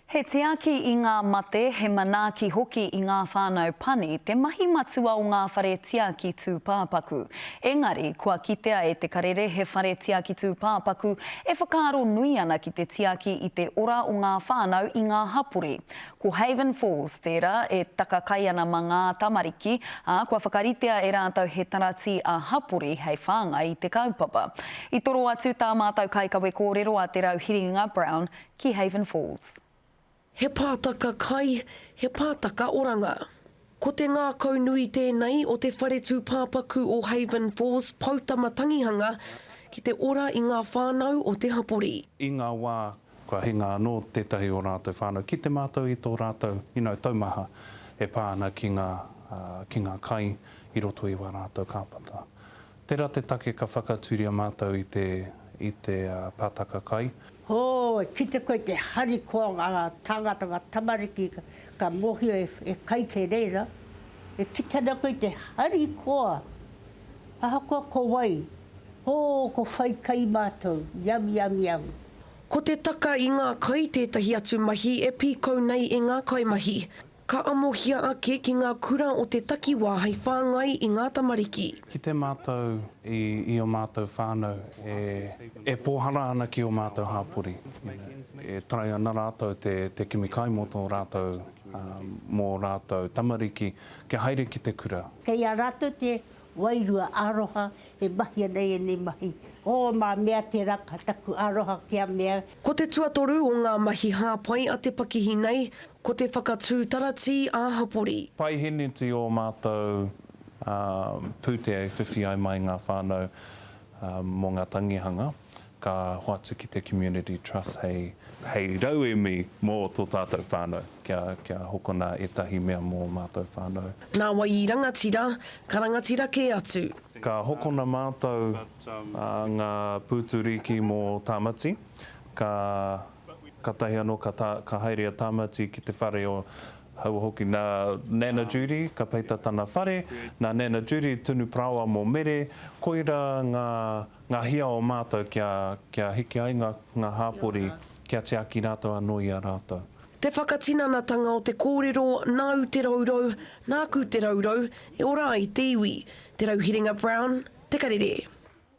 He tiaki i ngā mate, he manaaki hoki i ngā whānau pani te mahi matua o ngā whare tiaki tūpāpaku. Engari, kua kitea e Te Karere he whare tiaki tūpāpaku e whakaaro nui ana ki te tiaki i te ora o ngā whānau i ngā hapori. Ko Haven Falls tērā e taka kai ana ma ngā tamariki, ā, kua whakaritea e rātou he taratī ā-hapori hei whāngai i te kaupapa. I toro atu tā mātou kaikawe kōrero a Te Rauhiringa Brown ki Haven Falls. He pātaka kai, he pātaka oranga. Ko te ngākau nui tēnei o te whare tūpāpaku o Haven Falls Poutama Tangihanga ki te ora i ngā whānau o te hapori. I ngā wā kua hinga anō tētahi o rātou whānau ki te mātau i tō rātou you know, taumaha e pā ana ki ngā, ki ngā kai i roto i wā rātou kāpata. Tērā te take ka whakatūria mātou i te, i te pātaka kai. Hō, e kite koe te harikoa o ngā tāngata, ngā tamariki ka mōhio e kai kei reira, e kite ana koe i te harikoa, ahakoa ko wai, hō, ko whai kai mātou, yum, yum, yum. Ko te taka i ngā kai tētahi atu mahi e pīkau nei e ngā kaimahi. Ka amohia ake ki ngā kura o te takiwā hei whāngai i ngā tamariki. Kite mātou i i ō mātou whānau e e pōhara ana ki ō mātou hāpori, you know, e try ana rātou te te kimi kai mō tō rātou mō rātou tamariki kia haere ki te kura. Kei a rātou te wairua aroha e mahi ana i ēnei mahi. Oh, mā mea tērā ka taku aroha ki a mea. Ko te tuatoru o ngā mahi hāpai a te pakihi nei, ko te whakatū taratī ā-hapori. Paiheneti ō mātou pūtea i whiwhi ai mai ngā whānau mō ngā tangihanga, ka hoatu ki te Community Trust hei, hei rauemi mō tō tātou whānau, kia, kia hokona ētahi mea mō mātou whānau. Nā wai i rangatira, ka rangatira kē atu. Ka hokona mātou ngā pūtu rīki mō Tāmati, ka, kātahi anō ka, ka haere a Tāmati ki te whare o Haua hoki. Nā Nana Judy ka peita tana whare, nā Nana Judy tunu paraoa mō Mere, koirā ngā, ngā hia o mātou kia, kia hiki ai ngā, ngā hāpori, kia tiaki rātou anō i a rātou. Te whakatinanatanga o te kōrero, nāu te rourou, nāku te rourou, e ora ai te iwi. Te Rauhiringa Brown, Te Karere.